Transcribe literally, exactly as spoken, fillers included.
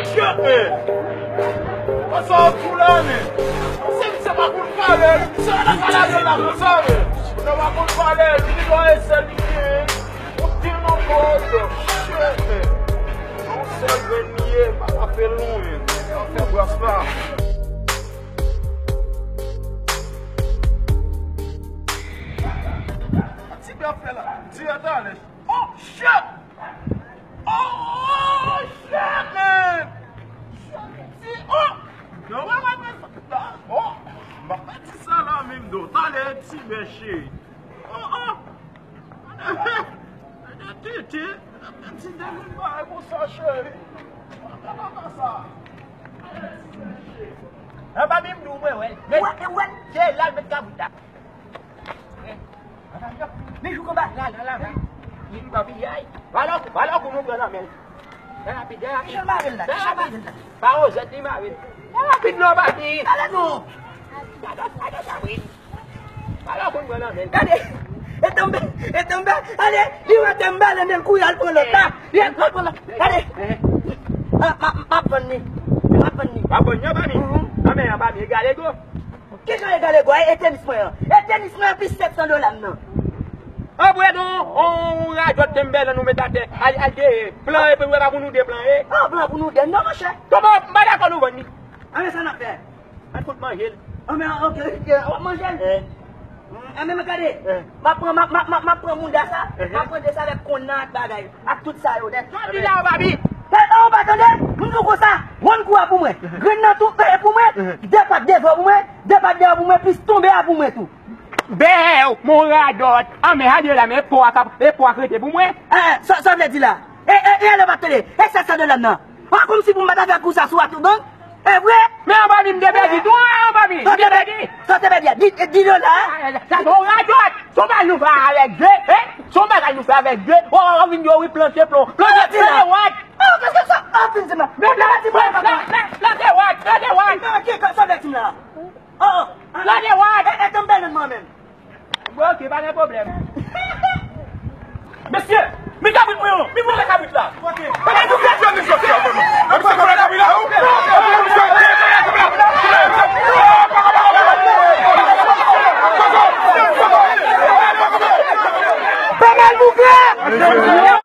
Shit, man! Konsa w tou la, men! Se misye pa konn pale, misye la pa ladan la konsa, men! Misye pa konn pale, li gen yon esèl li gen. Ou te nan kòd, shit, man! Yon sèl grenn li ye, pa ka fè l lwen, pa fè bras la. Ti bè ap fè la, dirèk talè. Oh, shit! Oh, shit, man! Shit, oh! Non, wè, wè, wè, oh! M pa di sa la menm, non. Talè, ti bè cheri. Oh, oh! Tete, ti demoun pa konsa, cheri. Papa sa. An pa menm di w mwen wè l. Wè, wè. Se la l met kabrit la. Men jouk anba. La, la, la, la. Li pa piyay. Balò, balò pou nou pran nan men. Trè rapid, trè rapid. Kijan mare l la? Kijan mare l la? Pa wozèt li mare l. Trè rapid non, papi. Ale non. Gade, gade, gade, wi. Balò pou nou pran nan men. Gade. E tonbe, e tonbe. Ale, li wè tonbe, ale, men l kouri al pran lòt la. Li al pran lòt. Gade. Ah, m ap vann li. M ap vann li. W ap vann li anba mi? Mhm. Anmè, anba mi, egale go. Kijan egale go a? E tenis mwen an. E tenis mwen an plis sèt san dola m nan. An vre non, on radòt te m bèl nou met atè. Al, al de plan e, pou wè pa pou nou de plan e. An plan pou nou de. Non, monchè. Kòman, m pa dakò nou vann li. Anmè sa n ap fè. An fout manje l. Anmè, ok, ok, w ap manje l? Eh. Anmè, men gade. Eh. M ap pran, m ap, m ap, m ap, m ap pran mouda sa. Eh. M ap pran de sa avèk konn nan ak bagay. Ak tout sa yo nèt. Sa di la, papi? Tande, ou pa tande? M di w konsa, wonn kou a pou mwen. Grenn nan tou, e pou mwen. De pat devan pou mwen, de pat devan pou mwen, plis tonbe a pou mwen tou. Bèw, mon radòt. An, men, gade la, men, po a k ap, e po a k rete pou mwen. Eh, sa, sa vle di la? E, e, e, ale pa tande. E sèt san dola m nan. A, kòmsi pou m pa ta fè kou sa sou a tou, donk. E vre? Men anba mi, m te pèdi tou, an, anba mi, m te pèdi. Sa w te pèdi a? Di, di dola, a? Sa se yon radòt. Se yon bagay nou fè avèk de, eh? Se yon bagay nou fè avèk de. O, o, o, vin di w wi, plante plon. Plante, plante wat. O, kèske sa? A, fin di m la. Men plante, plante, plante wat, plante wat. Sa w vle di m la? O, o. Plante wat. E, e, tann bèl nan mwen menm. Bon, ok, pa gen pwoblèm. Mesye, men kabrit mwen an, men mwen kabrit la. Ok. Kote nou fè fè mesye sa, mwen? Mwen fè kabrit la.